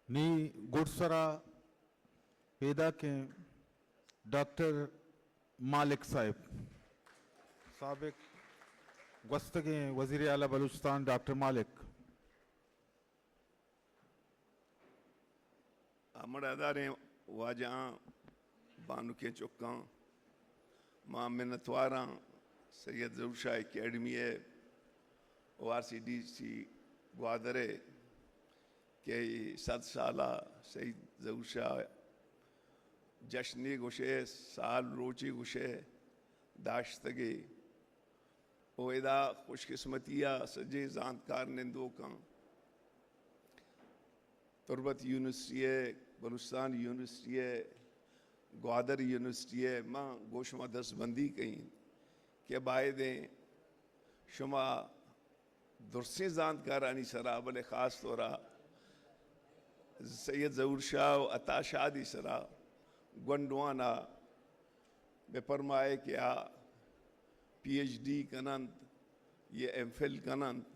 نی گڈسرا پیداکیں ڈاکٹر مالک صاحب، سابق گوستگیں وزیر اعلیٰ بلوچستان ڈاکٹر مالک۔ ہمڑاداریں واجہاں، بانکیں چکاں، ما منتواراں سید ظہور شاہ اکیڈمی ءِ و R C D C Gwadar ءِ کہ اے صد سالہ سید ظہور شاہ جشنے گوشے، سال روچے گوشے، داشتگے۔ و ادا خوش قسمتی ءَ سجیں زانتکار نندوکاں۔ تربت یونیورسٹی ءِ، بلوچستان یونیورسٹی ءِ، گوادر یونیورسٹی ءِ، ما گوں شما دستبندی کئیں کہ بائدیں شما درسیں زانتکارانی سرا، بلے خاص طور ءَ سید ظہور شاہ و عطا شاد ءِ سرا گونڈوانا بہ پرمائے کہ آ پی ایچ ڈی کننت یا ایم فل کننت۔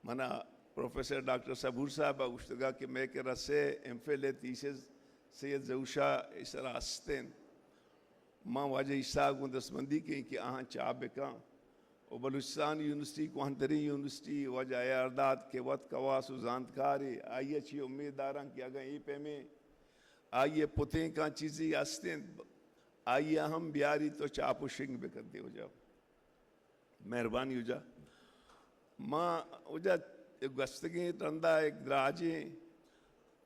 منا پروفیسر ڈاکٹر صبور صاحب ءَ گوشتگا کہ مئے کرا سے ایم فل ءِ تھیسز سید ظہور شاہ ءِ سرا است انت۔ ما واجہ عیسیٰ ءَ گوں دستبندی کئیں کہ آہاں چاپ بکاں۔ و بلوچستان یونیورسٹی، کوہنترین یونیورسٹی، واجہ عیارداد کہ وت کواس و زانتکارے، آئی ءَ چی امید داراں کہ اگاں اے پیمیں آئی ءِ پتینکاں چیزے است انت، آئی ءَ ہم بیاریت و چاپ و شنگ بکنت۔ واجہ مہربانی واجہ۔ ما واجہ گوستگیں رندا یک دراجیں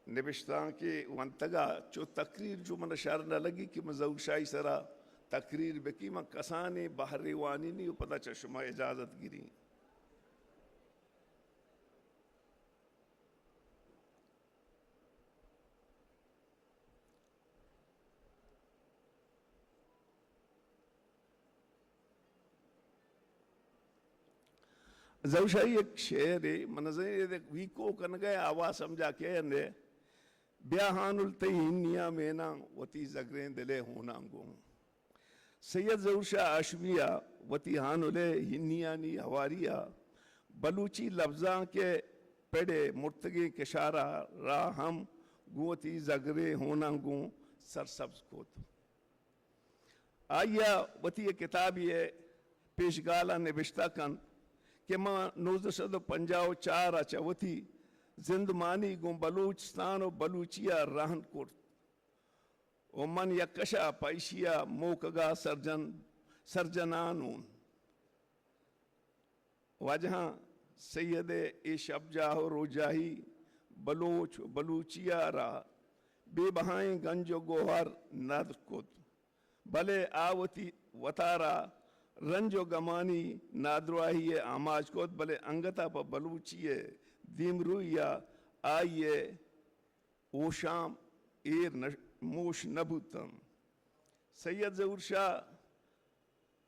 نبشتانکے ونتگا، چو تقریر چو من شر نہ لگی کہ من ظہور شاہ ءِ سرا تقریر بکی، من کسانیں بہرے وانینی و پدا چہ شما اجازت گریں۔ ظہور شاہی یک شعرے، من نزانیں اے ویکو کنگئے آواز سمجھا کہ نے۔ بیا ہانل تئی ہنیاں میناں، وتی زگریں دل ءِ ہوناں گوں۔ سید ظہور شاہ ہاشمی ءَ وتی ہانل ءِ ہنیانی ہواری ءَ بلوچی لبزانک ءِ پڑ ءِ مرتگیں کشار ءَ را ہم گوں وتی زگریں ہوناں گوں سرسبز کت۔ آئی ءَ وتی یک کتابے ءِ پیشگال ءَ نبشتہ کنت کہ من نوزدہ سد و پنجاہ و چار ءَ چہ وتی زندمانی گوں بلوچستان و بلوچی ءَ رہن کرت و من یک کش ءَ پہ ایشی ءَ موکگ ءَ سرجن، سرجنان اوں۔ واجہاں، سید ءِ اے شپ جاہ و روجاہی بلوچ و بلوچی ءَ را بے بہائیں گنج و گوہر ندر کت، بلے آ وتی وتارا رنج و گمانی نادراہی ءِ آماچ کت، بلے انگت ءَ پہ بلوچی ءِ دیمروئی ءَ آئی ءِ ہوشام ایر نہ، موش نہ بوتنت۔ سید ظہور شاہ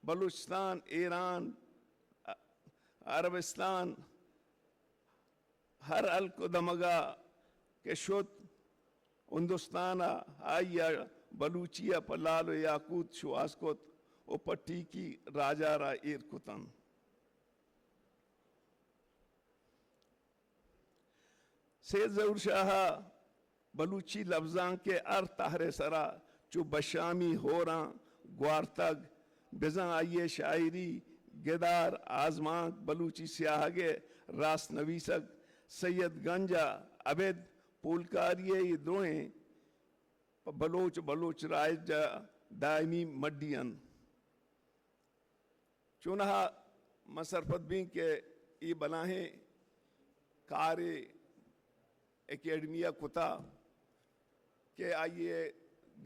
بلوچستان، ایران، عربستان، ہر ہلک و دمگ ءَ کہ شت، ہندوستان ءَ آئی ءَ بلوچی ءَ پہ لال و یاقوت شوہاز کت و پہ ٹیکی راج ءَ را ایر کتنت۔ سید ظہور شاہ ءَ بلوچی لبزانک ءِ ہر تہر ءِ سرا چو بشامی ہوراں گوارتگ، بزاں آئی ءِ شاعری، گدار، آزمانک، بلوچی سیاہگ ءِ راست نویسگ، سید گنج ءَ ابید پولکاری ءِ اے درہیں پہ بلوچ، بلوچ راج ءَ دائمی مڈی انت۔ چوناہا من سرپد بیں کہ اے بلاہیں کارے اکیڈمی ءَ کتا کہ آئی ءِ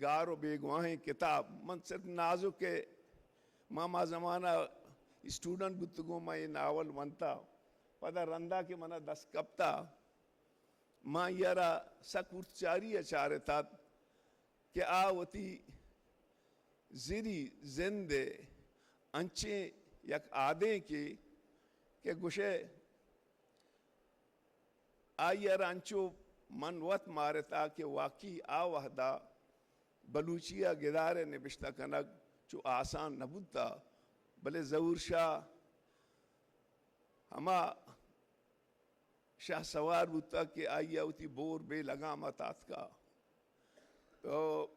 گار و بیگواہیں کتاب، من صرف نازک ءَ، ما، ما زمانہ اسٹوڈنٹ بوتگوں، ما اے ناول ونتا، پدا رندا کہ منا دست کپتا، ما آئی ءَ را سک ہورتچاری ءَ چارت ات کہ آ وتی زری زند ءِ انچیں یک آدینکے کہ گوشئے آئی ءَ را انچو من وت مارت ات کہ واقعی آ وہدا بلوچی ءَ گدار ءِ نبشتہ کنگ چو آسان نہ بوتا، بلے ظہور شاہ ہما شاہ سوار بوتا کہ آئی ءَ وتی بور بے لگام ءَ تاتکا۔ تو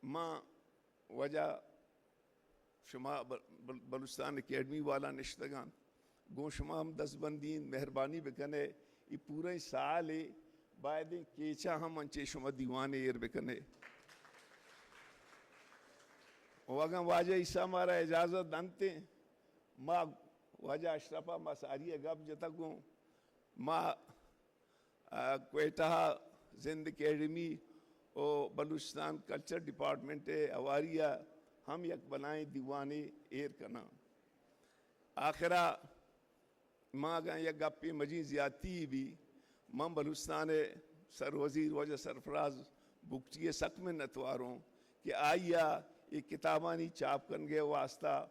ما واجہ شما بل-، بل-، بلوچستان اکیڈمی والا نشتگان، گوں شما ہم دستبندین، مہربانی بکنے، ای پوریں سالے بایدیں کیچا ہم انچے شما دیوانے ایر بکنے۔ و اگاں واجہ عیسیٰ مارا اجازت دنتیں، ما واجہ اشرفا ما ساری گپ جتگ گوں، ما آ، کوئٹہ زند اکیڈمی و بلوچستان کلچر ڈپارٹمنٹ ءِ ہواری ءَ ہم یک بلائیں دیوانے ایر کناں۔ آخرا ما اگاں یک گپے مجیں زیادتی بی، من بلوچستان ءِ سر وزیر واجہ سرفراز بگٹی ءِ سک منتواروں کہ آئی ءَ اے کتابانی چاپ کنگ ءِ واسطہ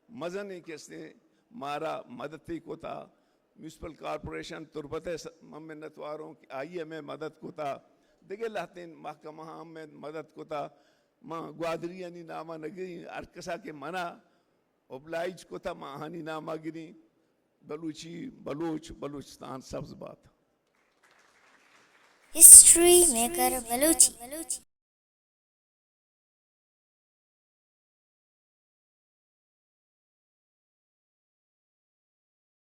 مزنیں کسیں مارا مدتے کتا۔ میونسپل کارپوریشن تربت ءِ س-، من منتواروں کہ آئی ءَ مئے مدد کتا۔ دگہ لہتیں محکمہ ہم مئے مدد کتا۔ من گوادریانی نام ءَ نہ گریں، ہر کسا کہ منا اوبلائج کتا، من آہانی نام ءَ گریں۔ بلوچی، بلوچ، بلوچستان سبز بات۔ History maker Balochi.